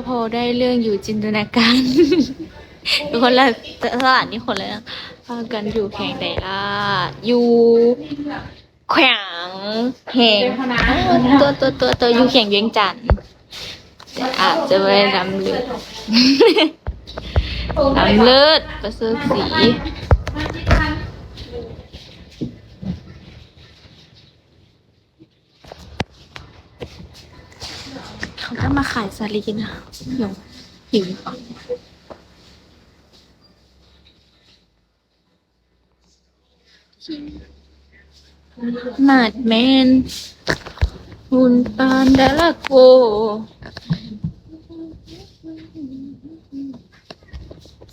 ພໍໄດ້ເລື່ອງຢູ່ຈິນຕະນາການ ຄົນລະສະຖານທີ່ຄົນລະ ພາກັນຢູ່ແຂວງໃດລະ? ຢູ່ແຂວງ ແຂວງ ຕົວ ຕົວ ຕົວ ຕົວ ຢູ່ແຂວງວຽງຈັນ ອາດຈະບໍ່ໄດ້ລຳເລີດ ລຳເລີດປະເສີດສີ. ເຂົາກໍມາຂາຍສາລີນະ ຫິວ ຫິວ ມາດແມ່ນ ຫຸ່ນປານດາລາໂກ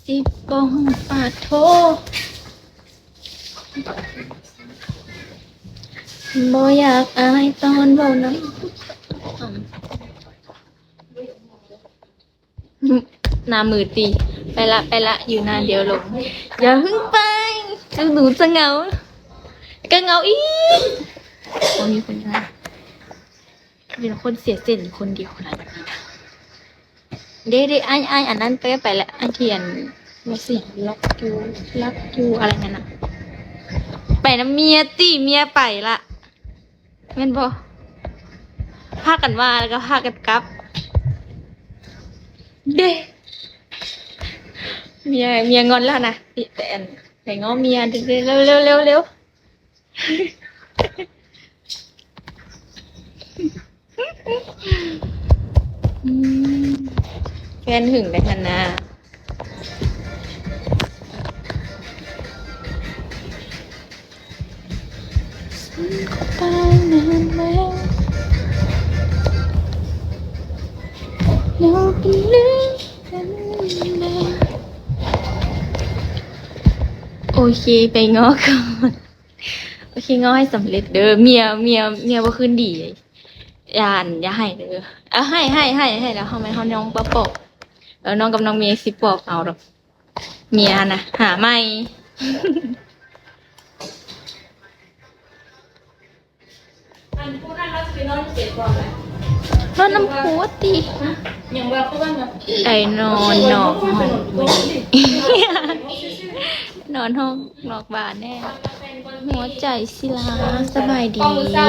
ສິບໍ່ຮູ້ປາໂທ. ບໍ່ຢາກອາຍຕອນເວົ້ານຳ ໜ້າມືດຕິ ໄປລະ ໄປລະ ຢູ່ໜ້າດຽວລົງ ຢ່າເພິ່ງໄປ ໜູຈະເຫງົາ ກໍເຫງົາອີກ ບໍ່ມີຄົນງາມ ເປັນຄົນເສຍເສັ້ນຄົນດຽວນະ ເດ້ ເດ້ ອ້າຍ ອ້າຍ ອັນນັ້ນໄປ ໄປລະ ອ້າຍ ທີ່ອັນວ່າຊິລັກຢູ່ ລັກຢູ່ ອະໄລນັ້ນນະ ໄປນຳເມຍຕິ ເມຍໄປລະ ແມ່ນບໍ່? ພາກັນວ່າ ແລ້ວກໍພາກັນກັບ ເດ້ ເມຍ ເມຍງອນແລ້ວນະ ໄປອັນ ໄປງໍເມຍ ເລັວໆໆໆ. ອືມ ແຟນຫຶງໄດ້ຫັ້ນນະ ໄປນານແລ້ວ ເຮົາເປັນເລື່ອງກັນແລ້ວ. ໂອເຄ ໄປງໍກ່ອນ. ໂອເຄ ງໍໃຫ້ສຳເລັດເດີ ເມຍ ເມຍ ເມຍບໍ່ຄືນດີ ຢ່າ ຢ່າໃຫ້ເດີ ເອົາ ໃຫ້ ໃຫ້ ໃຫ້ ໃຫ້ແລ້ວ ເຮົາແມ່ນເຮົານ້ອງປະປອບ ແລ້ວນ້ອງກັບນ້ອງເມຊິປອບເອົາດອກ ເມຍຫັ້ນນະ ຫາໃໝ່. ອັນຜູ້ນັ້ນລາວຊິໄປນອນຢູ່ໃສກ່ອນລະ? ນອນນຳຜົວຕິ. ຫະ? ຫຍັງວ່າຜູ້ນັ້ນນະ? ໄປນອນນອກຫ້ອງມື້ນີ້ ນອນຫ້ອງນອກບ້ານແດ່. ຫົວໃຈສິລາ ສະບາຍດີ. ເອົ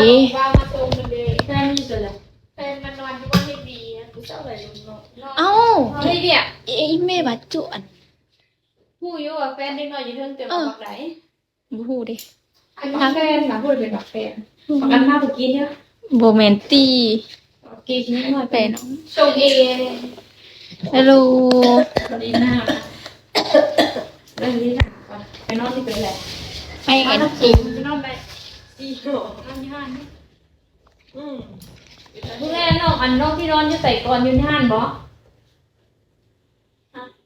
້າ ອີ່ແມ່ບາດຈຸອັນ ຮູ້ຢູ່ວ່າແຟນເດັກນ້ອຍຢູ່ເທິງ ແຕ່ວ່າບັກໃດ? ບໍ່ຮູ້ເດ້ ອັນນີ້ແຟນນະ ບໍ່ໄດ້ເປັນບັກແຟນ ບັກອັນມາເມື່ອກີ້ເນາະ. ບໍ່ແມ່ນຕິ ເອົາເກງນ້ອຍແປເນາະ ສົ່ງເອ. ຮາໂລ ສະຫວັດດີນະ ເລື່ອງນີ້ນະ ໄປນອນທີ່ເກີດແຫຼະ ໄປແອນ ໄປນອນໄດ້ ສີ່ໂຕ ນອນຢູ່ຮ້ານນີ້. ອືມ ແລ້ວນ້ອງ ອັນນ້ອງທີ່ນອນຢູ່ໃສກ່ອນ ຢູ່ຮ້ານບໍ່?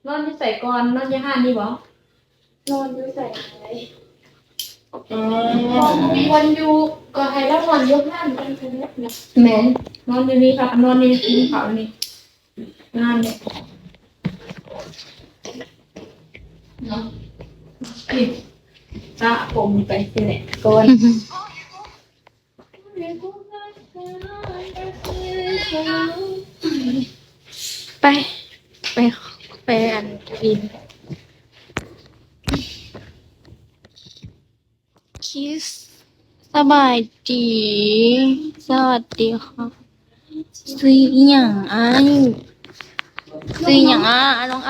ນອນຢູ່ໃສກ່ອນ? ນອນຢູ່ຮ້ານນີ້ບໍ່? ນອນຢູ່ໃສ? ອືມ ນອນຢູ່ ກໍໃຫ້ລາວນອນຢູ່ຮ້ານກັນ. ແມ່ນ ນອນຢູ່ນີ້ ນອນຢູ່ທີ່ເຂົານີ້ ງາມເດ້ເນາະ. ນີ້ ສະຜົມໄປຊີ້ແຫຼະກ່ອນ. ໄປ ໄປ ໄປອັນກິນ ຄິດ ສະບາຍດີ ສະຫວັດດີຄ່ະ. ຊື່ອີ່ຫຍັງອ້າຍ? ຊື່ອີ່ຫຍັງອ້າຍ? ນ້ອງ